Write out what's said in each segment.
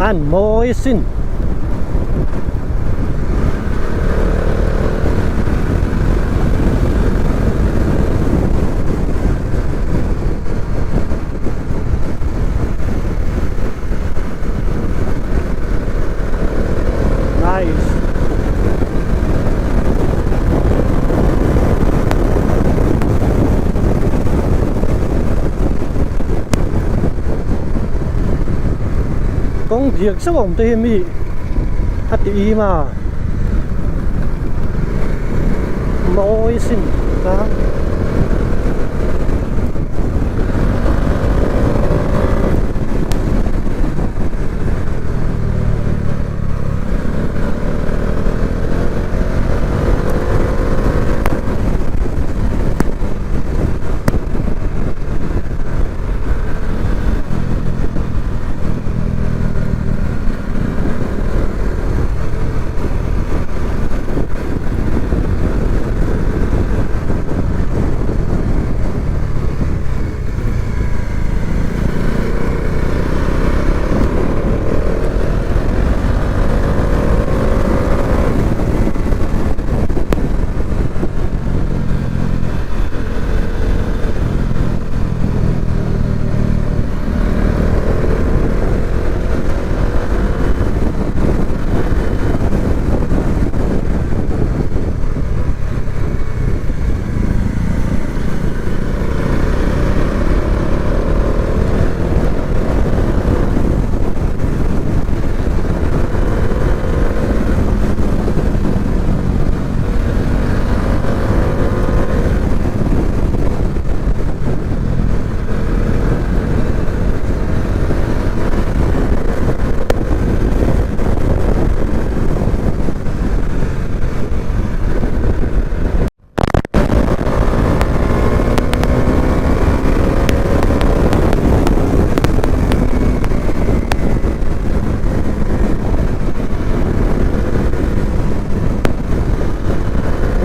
An mawi asin. Nice. Kawng diak zauh a awm te hi mi a ti im a mawi sin tlang.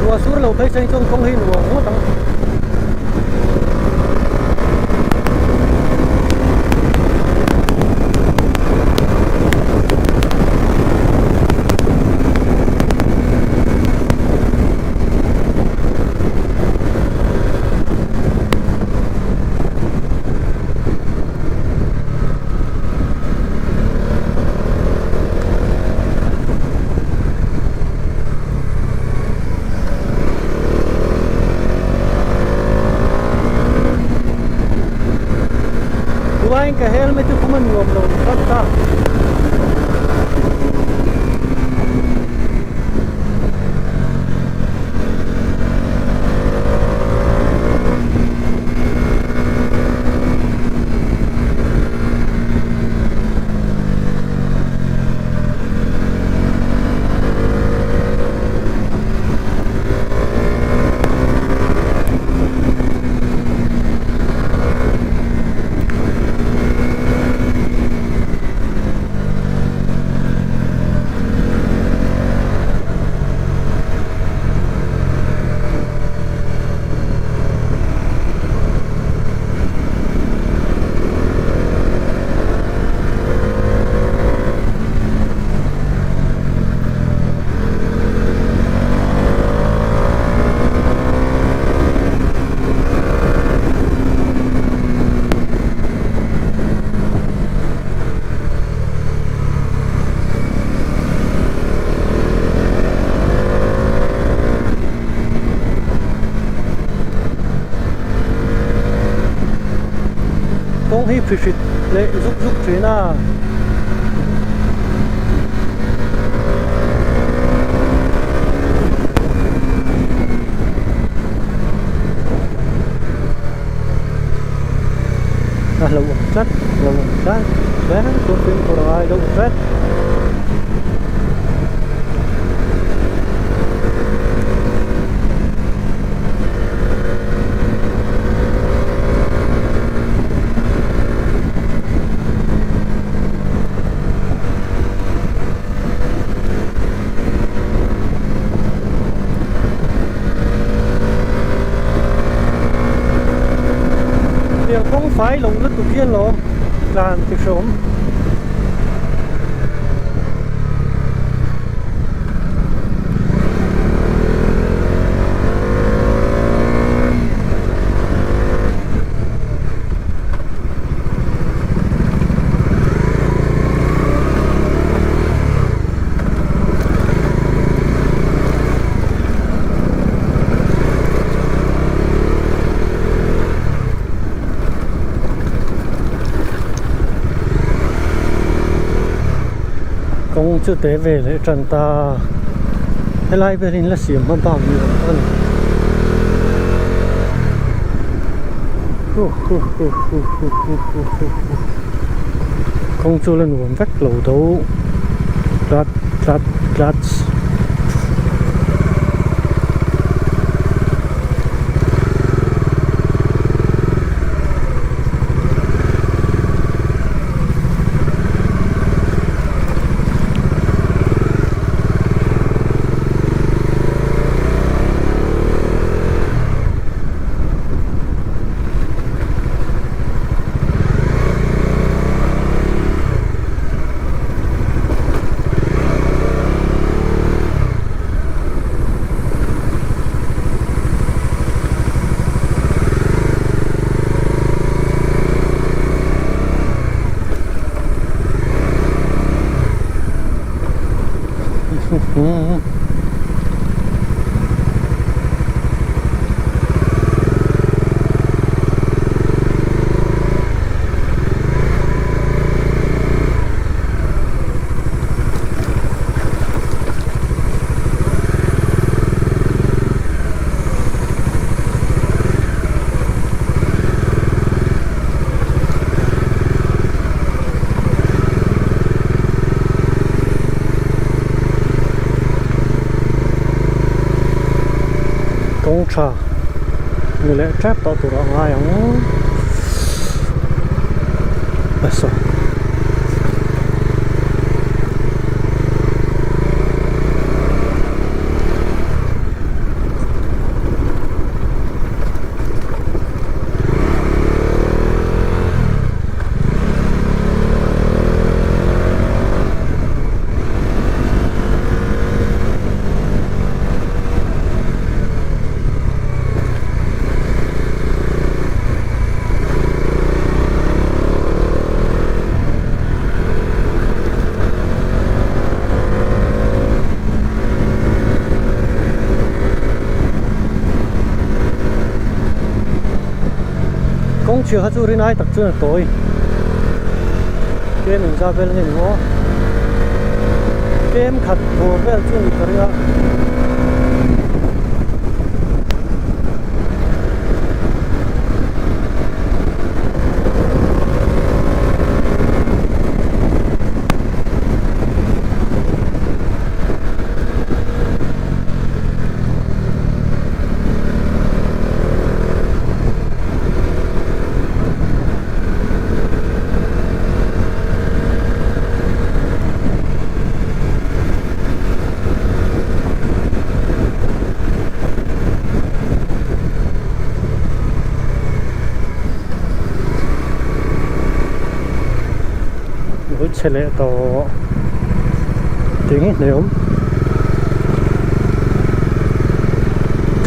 Ruah sur lo phei cheng chuan kawng hi nuam ngawt ang. Tuain ka helmet chu khum a nuam lo tlat ta. Kawng hi phihrit leh zuk zuk thin a. A hlauhawm tlat hlauhawm tlat hle chuan fimkhur a ngai deuh tlat. Tiang kawng fai lo lutuk hi alawm tlan ti hreawm. Kawng chu te ve leh tan ta helai vel in la siam hma bak ni awm tak a ni hu hu hu hu hu hu hu hu hu kawng chu la nuam vek lo do tlat tlat tlats. Kawng tha ni leh tep tawh tur a ngai ang a saw. Kawng chhia kha chu rin ai tak chuan a tawi tlem engzah vel nge ni maw tlem khat bawr vel chu a ni ka ring a. Chhe leh tawh tih hi hneawm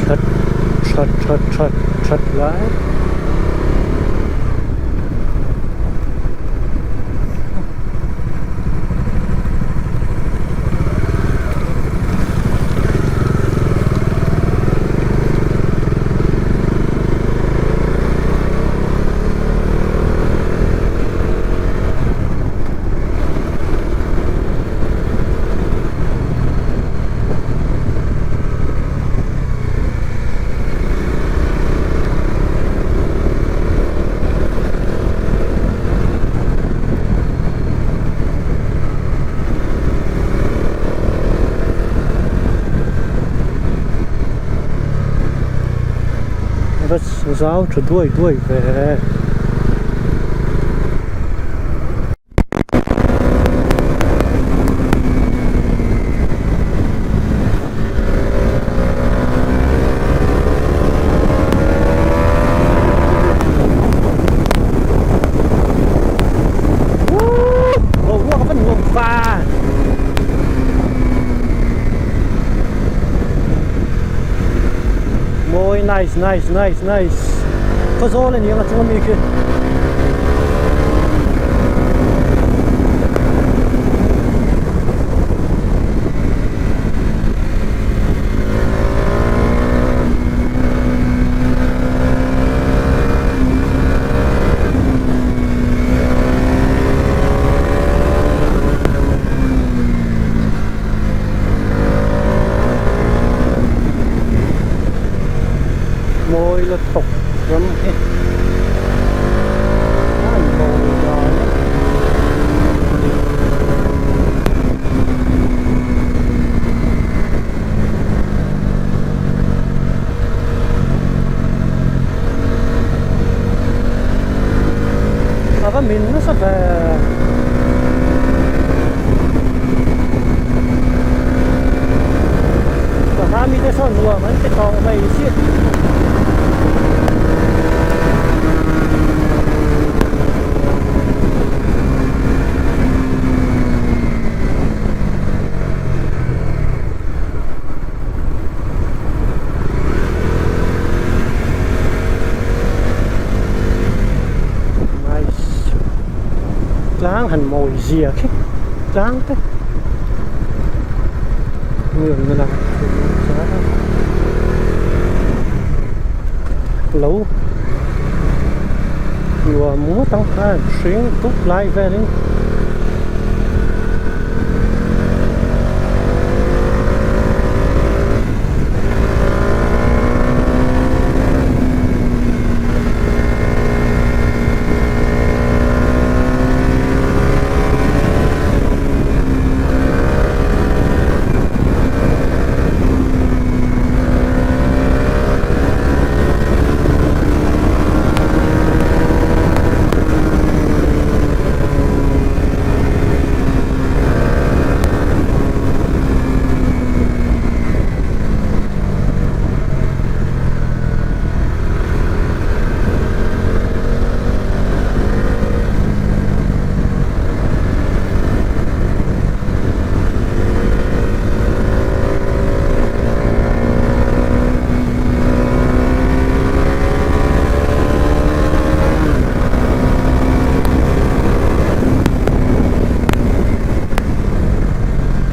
that that that that that lai. Zau tha duai duai ve. Mawi nice nice nice nice khawzawl a ni ang a chunga mi khi. hi. A han mawi dan a. A va min nasa ve. Ka hma mite sawn nuam an ti tawh mai chiah. Nice. Tlang han mawi zia khi tlang te mi awmna lamah lo nuam ngawt ang kha hring dup lai velin.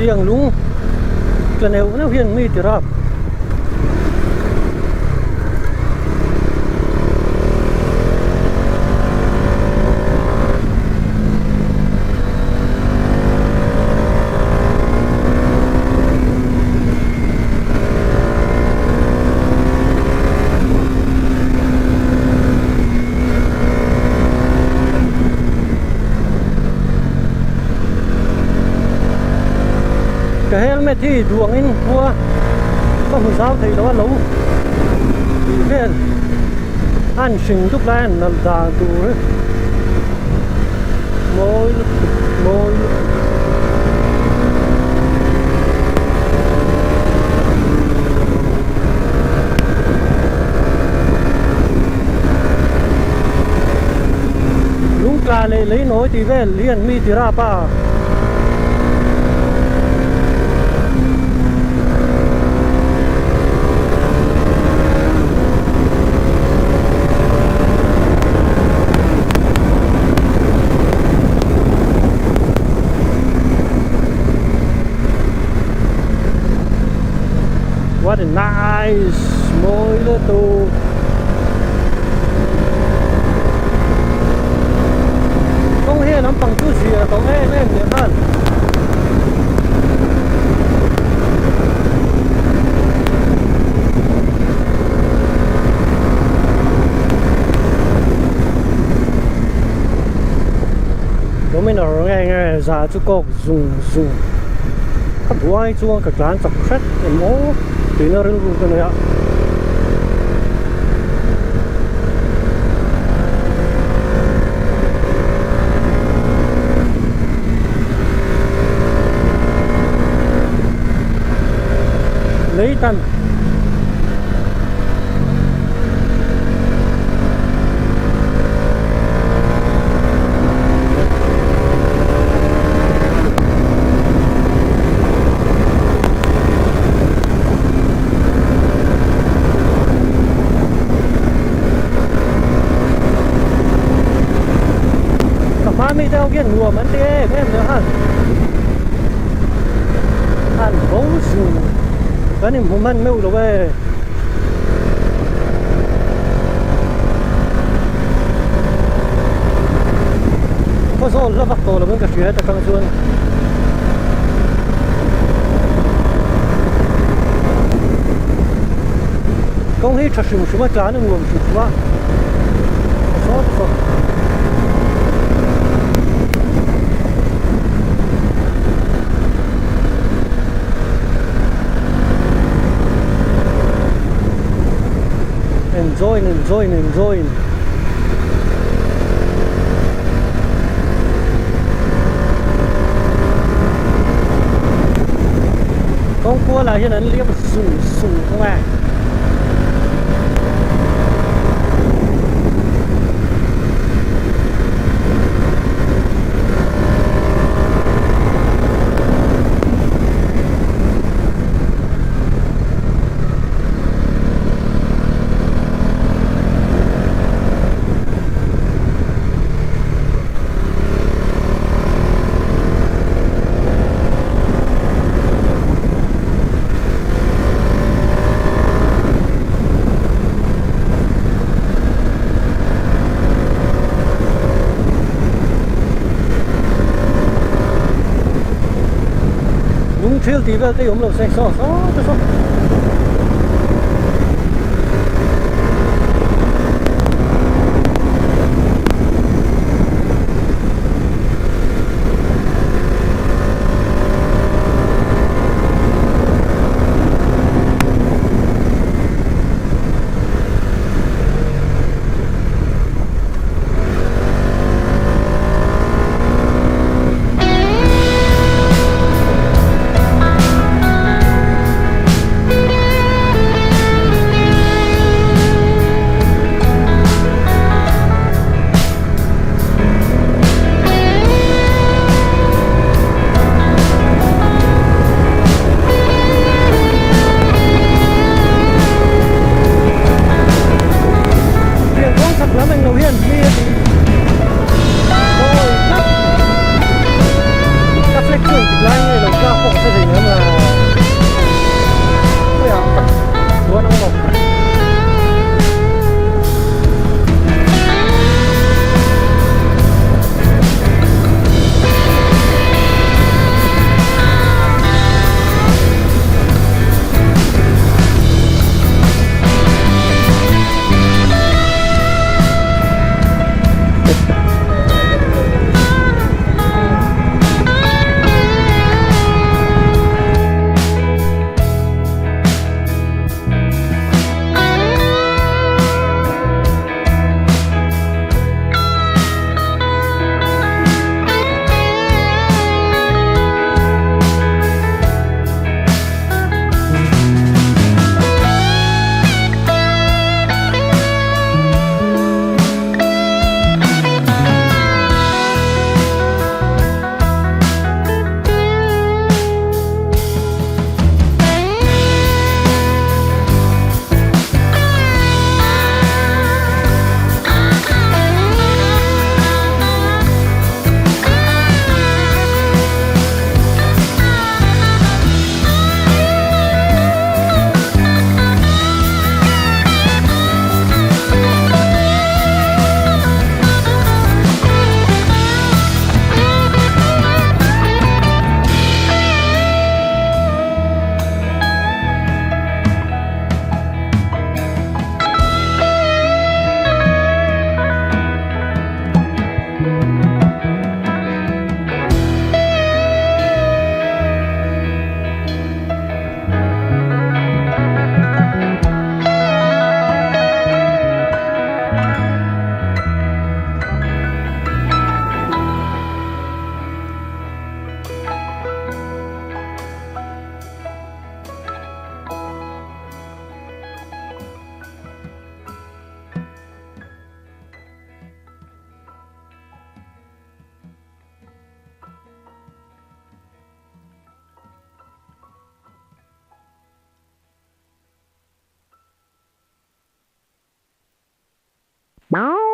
Tiang lung tla neuh neuh hian mi ti rap. Ka helmet hi duangin khua ka hmu zau thei lo a lo tih vel a an hring dup lai a an nalh dan tur hi mawi lutuk mawi lutuk. Lungtla leh lei nawi tih vel hian mi ti rap a. What a nice mawi lutuk. Kawng hi a lampang chu zir a tawh em em leh nghal. Dominar nge nge za chu kawk zung zung a buai chuan ka tlan chak hret em aw tihna rilru ka nei a. Lei tan. Ka hma mi te ho khian nuam an ti em em leh nghal an bo zung kan inhmu hman meuh lo e. Khawzawl hla vak tawh lovin ka hria heta tang chuan. Kawng hi tha hrim hrim a tlan a nuam hrim hrim a. Enjoy in enjoy in. Kawng kualah hian an liam zung zung thung a. Lung thil tih vel te hi awm lo se saw saw te saw. Tiang kawng chhak lam englo hian mi a tih mawi tlat ka flag chu engtik lai nge lo tlak pawh ka hre thei lem lo khawiah tak chuan ang maw.